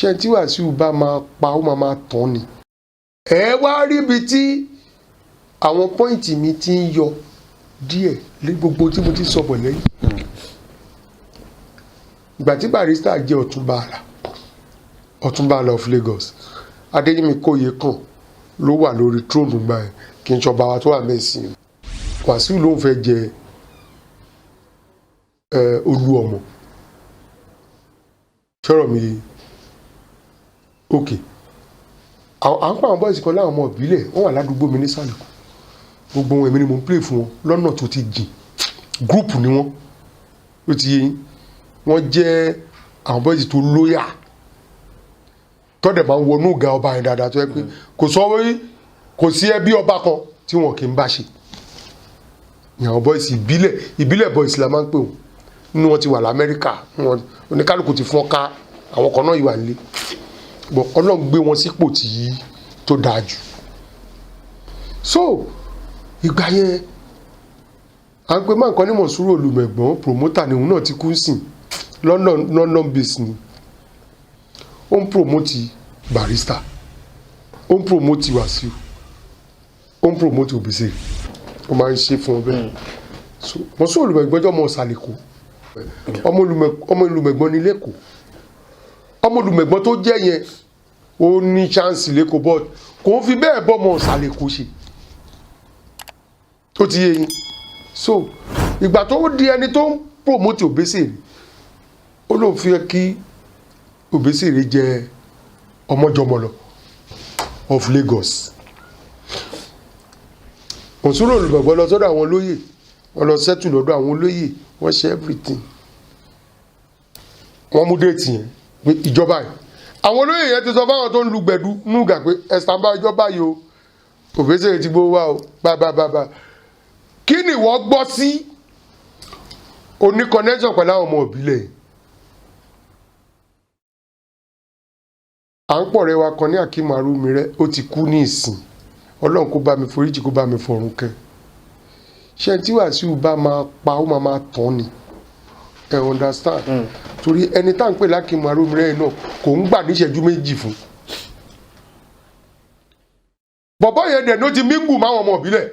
Ṣé tí Wàsíù bá máa pa, ó máa tán ni. Ẹ wá ríbi tí àwọn point mi ti ń yọ díẹ̀ lé gbogbo tí mo ti sọ bọ̀ lẹ́yìn. Ìgbà tí Barrister jẹ́ Ọ̀túnba Àlà, Ọ̀túnba Àlà of Lagos, Adéyẹmí Kóyè kan ló wà lórí throne gbà ẹ̀, kí n ṣọba wa tó wà mẹ́sìn. Wàsíù ló ń fẹ́ jẹ olú ọmọ sọ̀rọ̀ mi. Ok, à ń pa àwọn boys kan láwọn ọmọ ìbílẹ̀, wọ́n wà ládùúgbò mi nísàlẹ̀. Gbogbo wọn, èmi ni mò ń play fún wọn lọ́nà tó ti jìn. Group ni wọ́n, ó ti yé yín. Wọ́n jẹ́ àwọn boys tó loyal, tọ́dẹ̀ máa ń wọnú ọ̀gá ọba yẹn dáadáa, tó yẹ pé kò sọ wí, kò sí ẹbí ọba kan tí wọn kì í bá ṣe. Ní àwọn boys ìbílẹ̀, ìbílẹ̀ boys la máa ń pè wọ́n. Nínú wọn ti wà lamẹ́ríkà, wọn oníkálukú ti fọ́n ká, àwọn kan náà yìí wà nílé bọ̀. Ọlọ́run gbé wọn sípò tí tó dáa jù. So ìgbà yẹn, à ń pe máa nǹkan ní Mọ̀súrù Olùmẹ̀gbọ́n, promoter ni òun náà, ti kú sìn, London, London base ni. Ó ń promote Barrister, ó ń promote Wàsíù, ó ń promote Obesere, ó máa ń ṣe fún ọ bẹ́ẹ̀. So Mọ̀súrù Olùmẹ̀gbọ́n jẹ́ ọmọ Ìsàlẹ̀kó, ọmọ Olùmẹ̀gbọ́n ní lẹ́kọ̀ọ́. Ọmọ Olùmẹ̀gbọ́n tó jẹ́ yẹn, ó ní chance lẹ́kọ̀ọ́, but kò ń fi bẹ́ẹ̀ bọ́ ọmọ Ìsàlẹ̀kó ṣe, ó ti yé yín. So ìgbà tó di ẹni tó ń promote Obesere, ó lóun fi kí Obesere jẹ ọmọjọmọlọ of Lagos. Mọ̀súrù Olùmẹ̀gbọ́n lọ sọ́dọ̀ àwọn olóyè, wọ́n lọ settle lọ́dọ̀ àwọn olóyè, wọ́n ṣe everything, wọ́n mú date yẹn pé ìjọba yìí. Àwọn olóyè yẹn ti sọ fáwọn tó ń lu gbẹ̀du núgà pé ẹ̀sán bá ìjọba yìí o, Òbésèré ti gbówó wá o, bá bá bá bá. Kí ni ìwọ gbọ́ sí oní connection pẹ̀lú àwọn ọmọ ìbílẹ̀ yìí? À ń pọ̀ rẹ wa kan ní Akeem Arúmirẹ́, ó ti kú ní ìsìn. Ọlọ́run kó bá mi foríjì, kó bá mi fọ̀run kẹ́. Ṣé tí Wàsíù bá máa pa, ó máa tán ni, ẹ understand? Torí ẹni tá à ń pè lákìmù Arúmirẹ́ yìí náà kò ń gbà níṣẹ́jú méjì fún bọ̀bọ́ yẹn. Dẹ̀ ló ti mingle máwọn ọmọ ìbílẹ̀,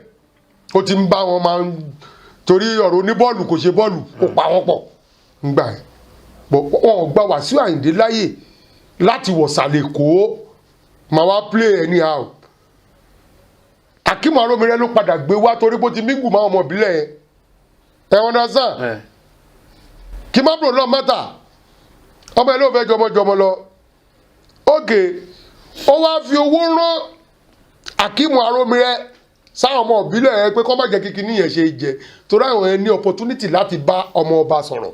ó ti ń bá wọn máa ń torí ọ̀rọ̀ oníbọ́ọ̀lù, kò ṣe bọ́ọ̀lù, ó pa wọ́n pọ̀ ń gbà ẹ̀ bọ̀. Wọn ò gba Wàsíù Àyìndé láyè láti wọ̀sàlẹ̀ kó máa wá play anyhow. Akeem Arúmirẹ́ ló padà gbé wá torí bó ti mingle máwọn ọmọ ìbílẹ̀ yẹn, ẹ understand? Kí má bro lọ mẹ́ta, ọmọ ẹ ló fẹ́ jọmọjọmọ lọ. Ókè, ó wá fi owó rán Akeem Arúmirẹ́ sáwọn ọmọ ìbílẹ̀ yẹn pé kọ́ má jẹ́ kíkiní yẹn ṣe jẹ, torí àwọn yẹn ní opportunity láti bá ọmọ ọba sọ̀rọ̀.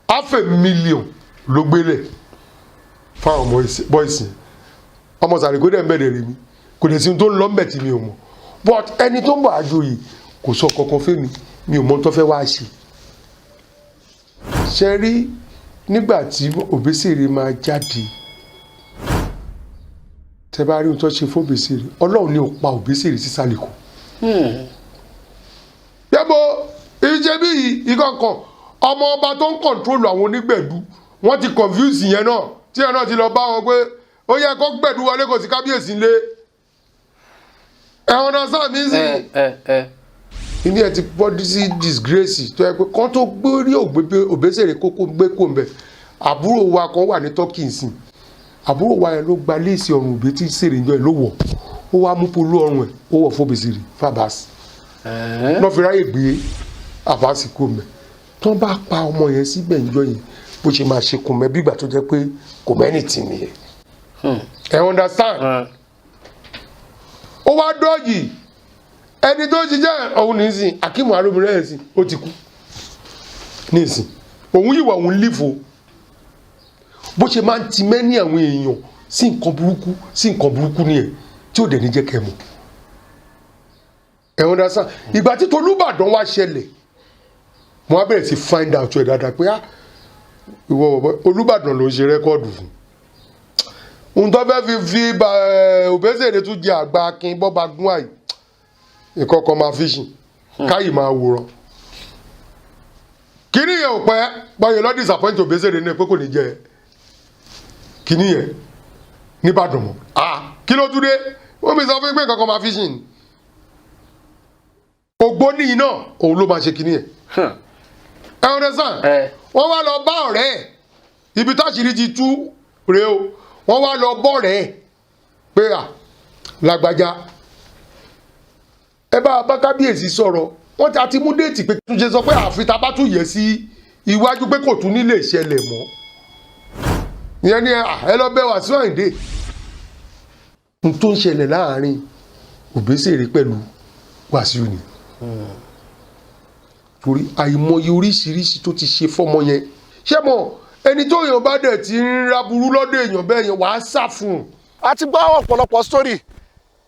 500,000 ló gbélé fáwọn ọmọ boys yẹn. Ọmọ sàrèkó dẹ̀ ń bẹ̀rẹ̀ rẹ̀ mi, kò dẹ̀ sí ohun tó ń lọ mbẹ̀ tí mi ò mọ̀, but ẹni tó ń bọ̀ àjòyè kò sọ kankan fẹ́mi, mi ò mọ ohun tó fẹ́ wá ṣe. Ṣe rí nígbà tí Òbésèré máa jáde, tẹ bá rí ohun tó ṣe fún Òbésèré, Ọlọ́run ní ó pa Òbésèré sísàlẹ̀ kù. Yẹ́bọ̀ ìṣe bí ìkọ̀ọ̀kan ọmọ ọba tó ń control àwọn onígbẹ̀dú, wọ́n ti confuse yẹn náà, tí yẹn náà ti lọ bá wọn pé ó yẹ kó gbẹ̀dú wọlé, kò sí kábíyèsí ńlé. Ẹ̀wọ̀n náà sáà mí sí ẹ ẹ ẹ ilé ẹ ti bọ́ sí disgrace tó yẹ pé kán tó gbórí Òbésèré kókó gbé kó mbẹ. Àbúrò wa kan wà ní Turkey nsìn. Àbúrò wa yẹn ló gba lace ọrùn òbí tí sèrè ń jọ ẹ ló wọ̀, ó wá mú polo ọrùn ẹ̀, ó wọ̀ fóbèsèrè fàbàsì lọ́ fi ráyè gbé àbáàsì kó mbẹ. Tó bá pa ọmọ yẹn síbẹ̀ ń jọ yẹn, bó ṣe máa ṣe kùn mẹ́ bí ìgbà tó jẹ́ pé kò mẹ́nì tì nìyẹn, ẹ understand? Ó wá dọ́ọ̀jì ẹni tó ṣiṣẹ́ òun nísìn, Akeem Arúmirẹ́ ẹ̀ sìn, ó ti kú nísìn. Òun yìí wà, òun lífo bó ṣe máa ń ti mẹ́ní àwọn èèyàn sí nǹkan burúkú, sí nǹkan burúkú nìyẹn tí ò dẹ̀ ní jẹ́ kẹ́ mọ̀, ẹ understand? Ìgbà tí Tolúbàdàn wá ṣẹlẹ̀, mo wá bẹ̀rẹ̀ sí find out ẹ̀ dáadáa pé, ah, ìwọ bọ̀bọ̀ Olúbàdàn ló ń ṣe record fún ohun tó fẹ́ fi Òbésèré tún jẹ àgbà akin bọ́ba gún àyè ìkọ̀kọ̀ máa fi ṣìn káyì máa wòran. Kíní yẹn ò pẹ́ báyìí lọ́ disappoint Òbésèré ní pé kò ní jẹ. Kíní yẹn nìbàdàn mọ́. Ah, kí ló tún dé? Wọ́n mi sọ fún mi pé nǹkan kan máa fi ṣìn ògbóni yìí náà, òun ló máa ṣe kíní yẹn. Ẹ understand? Ẹ. Wọ́n wá lọ bá ọ̀rẹ́ ẹ̀, ibi táṣìírí ti tú rèé o. Wọ́n wá lọ bọ́ ọ̀rẹ́ ẹ̀ pé, à, lágbájá, ẹ bá bá kábíyèsí sọ̀rọ̀. Wọ́n ti àti mú date pé túnṣe sọ pé àfi tá a bá tún yẹ sí iwájú pé kò tún ní lè ṣẹlẹ̀ mọ́. Ìyẹn ni ẹ lọ bẹ̀ Wàsíù Àyìndé. N tó ń ṣẹlẹ̀ láàrin Òbésèré pẹ̀lú Wàsíù ni, torí àìmọye oríṣiríṣi tó ti ṣe fọ́mọ yẹn. Ṣé mo ẹni tó yàn bá dẹ̀ ti ń raburú lọ́dọ̀ èèyàn bẹ́ẹ̀ yẹn, wàá sá fún un. A ti gbọ́ ọ̀pọ̀lọpọ̀ story.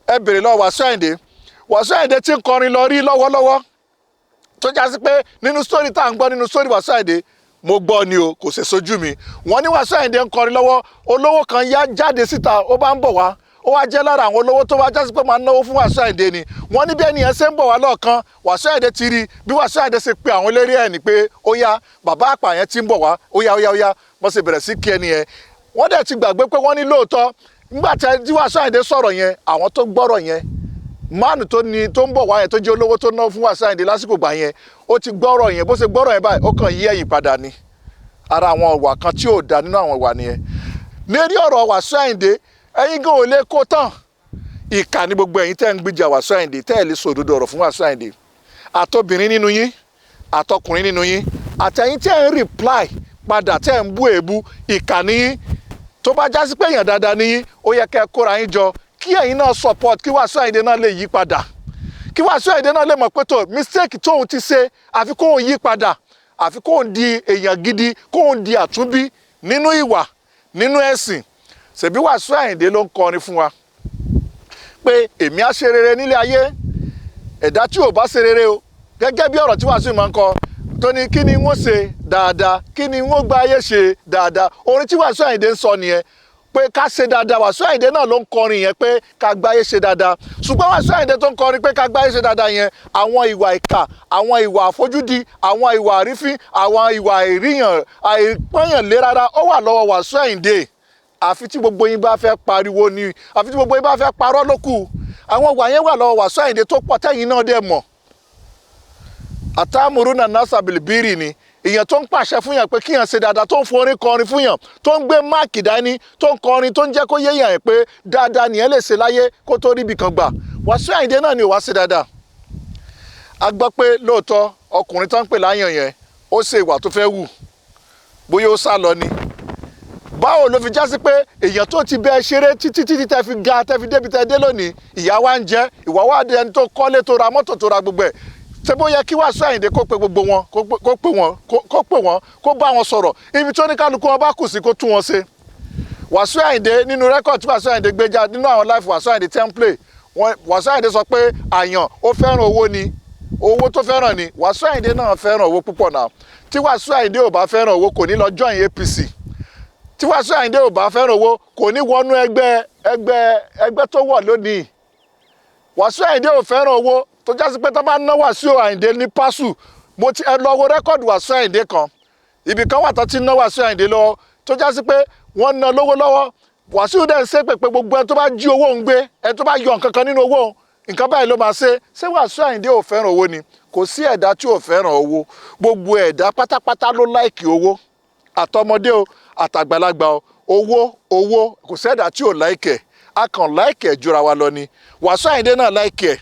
Ẹ bèrè lọ́wọ́ Wàsíù Àyìndé. Wàsíù Àyìndé tí ń kọrin lọ rí lọ́wọ́lọ́wọ́, tó já sí pé nínú story tá à ń gbọ́, nínú story Wàsíù Àyìndé, mo gbọ́ ni o, kò ṣe sójú mi, wọ́n ní Wàsíù Àyìndé ń kọrin lọ́wọ́, olówó kan yá jáde síta, ó bá ń bọ̀ wá. Ó wá jẹ́ lára àwọn olówó tó wá jásí pé máa ń náwó fún Wàsíù Àyìndé ni. Wọ́n ní bí ẹnìyẹn ṣe ń bọ̀ wá lọ́ọ̀kan, Wàsíù Àyìndé ti rí. Bí Wàsíù Àyìndé ṣe pe àwọn eléré ẹ̀ ní pé, ó yá, bàbá àpàyàn ti ń bọ̀ wá, ó yá, ó yá, ó yá. Wọ́n ṣe bẹ̀rẹ̀ sí kí ẹni yẹn. Wọ́n dẹ̀ ti gbàgbé pé wọ́n ní lóòótọ́, nígbà tí Wàsíù Àyìndé sọ̀rọ̀ yẹn, àwọn tó gbọ́rọ̀ yẹn, máàlù tó ní tó ń bọ̀ wá yẹn, tó jẹ́ olówó tó ná fún Wàsíù Àyìndé lásìkò gbà yẹn, ó ti gbọ́rọ̀ yẹn. Bó ṣe gbọ́rọ̀ yẹn báyìí, ó kàn yí ẹ̀yìn padà ni. Ara àwọn ìwà kan tí ò da nínú àwọn ìwà nìyẹn. Lérí ọ̀rọ̀ Wàsíù Àyìndé, ẹ̀yin gan ò lè kó tán. Ìkà ní gbogbo ẹ̀yin tẹ́ ń gbìjà Wàsíù Àyìndé, tẹ́ ẹ̀ lè sọ òdodo ọ̀rọ̀ fún Wàsíù Àyìndé. Àtobìnrin nínú yín, àtọkùnrin nínú yín, àtẹ̀yin tẹ́ ń reply padà, tẹ́ ń bú èébú, ìkà ní yín. Tó bá já sí pé èèyàn dáadáa ní yín, ó yẹ kẹ́ ẹ kóra yín jọ, kí ẹ̀yin náà support, kí Wàsíù Àyìndé náà lè yí padà, kí Wàsíù Àyìndé náà lè mọ̀ pé tó mistake tóun ti ṣe, àfi kóun yí padà, àfi kóun di èèyàn gidi, kóun di àtúnbí nínú ìwà, nínú ẹ̀sìn. Ṣèbí Wàsíù Àyìndé ló ń kọrin fún wa pé èmi á ṣe rere nílé ayé, ẹ̀dá tí ò bá ṣe rere o. Gẹ́gẹ́ bí ọ̀rọ̀ tí Wàsíù máa ń kọ, tó ní kí ni wọ́n ṣe dáadáa, kí ni wọ́n gba ayé ṣe dáadáa. Orin tí Wàsíù Àyìndé ń sọ nìyẹn, pé ká ṣe dáadáa. Wàsíù Àyìndé náà ló ń kọrin yẹn pé ká gbáyé ṣe dáadáa. Ṣùgbọ́n Wàsíù Àyìndé tó ń kọrin pé ká gbáyé ṣe dáadáa yẹn, àwọn ìwà ìkà, àwọn ìwà àfojúdi, àwọn ìwà àrífín, àwọn ìwà àìríyàn, àìpọ́nyàn lé rárá, ó wà lọ́wọ́ Wàsíù Àyìndé. Àfi tí gbogbo yín bá fẹ́ pariwo ni, àfi tí gbogbo yín bá fẹ́ parọ́ ló kù. Àwọn ìwà yẹn wà lọ́wọ́ Wàsíù Àyìndé tó pọ̀, tẹ́yìn náà dẹ̀ mọ̀. Àtàmúrú náà nasa bilibiri ni èèyàn tó ń pàṣẹ fún yàn pé kíyàn ṣe dáadáa, tó ń forin kọrin fún yàn, tó ń gbé mic dání, tó ń kọrin, tó ń jẹ́ kó yéèyàn ẹ̀ pé dáadáa nìyẹn lè ṣe láyé kó tó ríbi kan gbà. Wàsíù Àyìndé náà ni ò wá ṣe dáadáa. A gbọ́ pé lóòótọ́, ọkùnrin tó ń pè láyàn yẹn, ó ṣe ìwà tó fẹ́ wù, bóyá ó sá lọ ni. Báwo ló fi já sí pé èèyàn tó ti bẹ ṣeré títí títí, tẹ́ fi ga, tẹ́ fi débi tẹ́ dé lónìí, ìyá wa ń jẹ ìwà wa di ẹni tó kọ́lé, tó ra mọ́tò, tó ra gbogbo ẹ̀? Ṣé bó yẹ kí Wàsíù Àyìndé kó pe gbogbo wọn, kó pè wọn, kó pè wọn, kó bá wọn sọ̀rọ̀, ibi tó ní kálukú wọn bá kù sí, kó tún wọn ṣe? Wàsíù Àyìndé, nínú record tí Wàsíù Àyìndé gbé jáde, nínú àwọn live Wàsíù Àyìndé template wọn, Wàsíù Àyìndé sọ pé àyàn ó fẹ́ràn owó ni, owó tó fẹ́ràn ni. Wàsíù Àyìndé náà fẹ́ràn owó púpọ̀ náà. Tí Wàsíù Àyìndé ò bá fẹ́ràn owó, kò ní lọ join APC. Tí Wàsíù Àyìndé ò bá fẹ́ràn owó, kò ní wọnú ẹgbẹ́ tó wọ̀ lónìí. Wàsíù Àyìndé ò fẹ́ràn owó tó jásí pé tó bá ná Wàsíù Àyìndé ní pásù. Mo ti ẹ lọ wo record Wàsíù Àyìndé kan, ibì kan wà tó ti ná Wàsíù Àyìndé lọ́wọ́, tó jásí pé wọ́n ná lówó lọ́wọ́. Wàsíù dẹ̀ ń ṣe pé gbogbo ẹni tó bá jí owó ń gbé, ẹni tó bá yọ nǹkan kan nínú owó òun, nǹkan báyìí ló máa ṣe. Ṣé Wàsíù Àyìndé ò fẹ́ràn owó ni? Kò sí ẹ̀dá tí ò fẹ́ràn owó. Gbogbo ẹ̀dá pátápátá ló like owó, àtọmọdé o, àtàgbàlagbà o. Owó, owó, kò sẹ́dá tí ò like ẹ̀. A kàn like ẹ̀ jura wa lọ ni. Wàsíù Àyìndé náà like ẹ̀.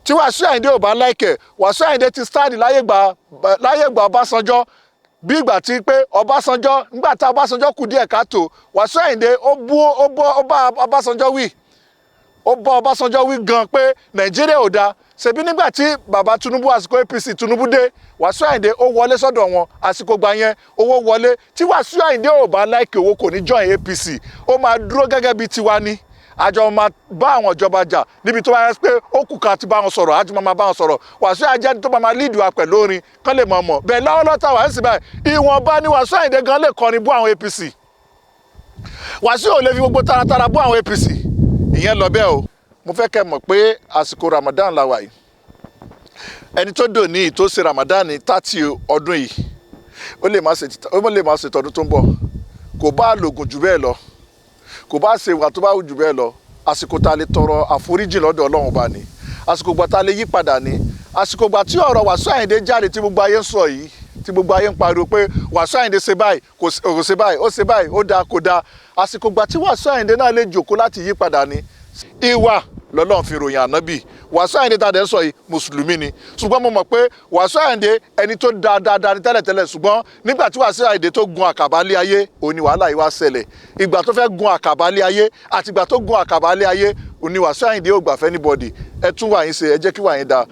Tí Wàsíù Àyìndé ò bá like ẹ̀, Wàsíù Àyìndé ti stand láyé gbà Ọbásanjọ́, bí ìgbà tí pé Ọbásanjọ́, nígbà tá Ọbásanjọ́ kù díẹ̀ káàtó, Wàsíù Àyìndé ó bú, ó bá Ọbásanjọ́ wí, ó bá Ọbásanjọ́ wí gan pé Nàìjíríà ò dáa. Ṣebí nígbà tí bàbá Tinubu, àsìkò APC, Tinubu dé, Wàsíù Àyìndé ó wọlé sọ́dọ̀ wọn. Àsìkò gbà yẹn, owó wọlé. Tí Wàsíù Àyìndé ò bá like owó, kò ní join APC. Ó máa dúró gẹ́gẹ́ bíi tiwa ni. Àjọ máa bá àwọn ìjọba jà níbi tó bá yẹ pé ó kù ká ti bá wọn sọ̀rọ̀, àjọ máa bá wọn sọ̀rọ̀. Wàsíù Àyìndé tó máa lead wa pẹ̀lú orin kán lè mọ̀ mọ̀ bẹ́ẹ̀. Lọ́wọ́lọ́wọ́ táwa ń sì báyìí, ìwọ̀nba ni Wàsíù Àyìndé gan lè kọrin bú àwọn APC. Wàsíù ò lè fi gbogbo taratara bú àwọn APC. Ìyẹn lọ bẹ́ẹ̀ o. Mo fẹ́ kẹ́ mọ̀ pé àsìkò Ramadan la wà yìí. Ẹni tó dò ní tó ṣe Ramadan ní 30 ọdún yìí, ó lè má ṣe tọdún tó ń bọ̀. Kò bá lògùn jù bẹ́ẹ̀ lọ, kò bá ṣe ìwà tó bá wù jù bẹ́ẹ̀ lọ, àsìkò tá a lè tọrọ àforíjì lọ́dọ̀ Ọlọ́run bá ní, àsìkò gbà tá a lè yí padà ní, àsìkò gbà tí ọ̀rọ̀ Wàsíù Àyìndé jáde, tí gbogbo ayé ń sọ yìí, tí gbogbo ayé ń pariwo pé Wàsíù Àyìndé ṣe báyìí, kò ṣe báyìí, ó ṣe báyìí, ó dáa, kò dáa, àsìkò gbà tí Wàsíù Àyìndé náà lè jòkó láti yí padà ní. Ìwà lọ́lọ́run fi ròyìn ànábì. Wàsíù Àyìndé tá a dẹ̀ ń sọ yìí, mùsùlùmí ni, ṣùgbọ́n mo mọ̀ pé Wàsíù Àyìndé, ẹni tó dáa dáadáa ní tẹ́lẹ̀tẹ́lẹ̀, ṣùgbọ́n nígbà tí Wàsíù Àyìndé tó gun àkàbà lé ayé, òun ni wàhálà yìí wá ṣẹlẹ̀. Ìgbà tó fẹ́ gun àkàbà lé ayé àti ìgbà tó gun àkàbà lé ayé, òun ni Wàsíù Àyìndé ò gbà fẹ́ anybody. Ẹ tún wà yín ṣe, ẹ jẹ́ kí wà yín dáa.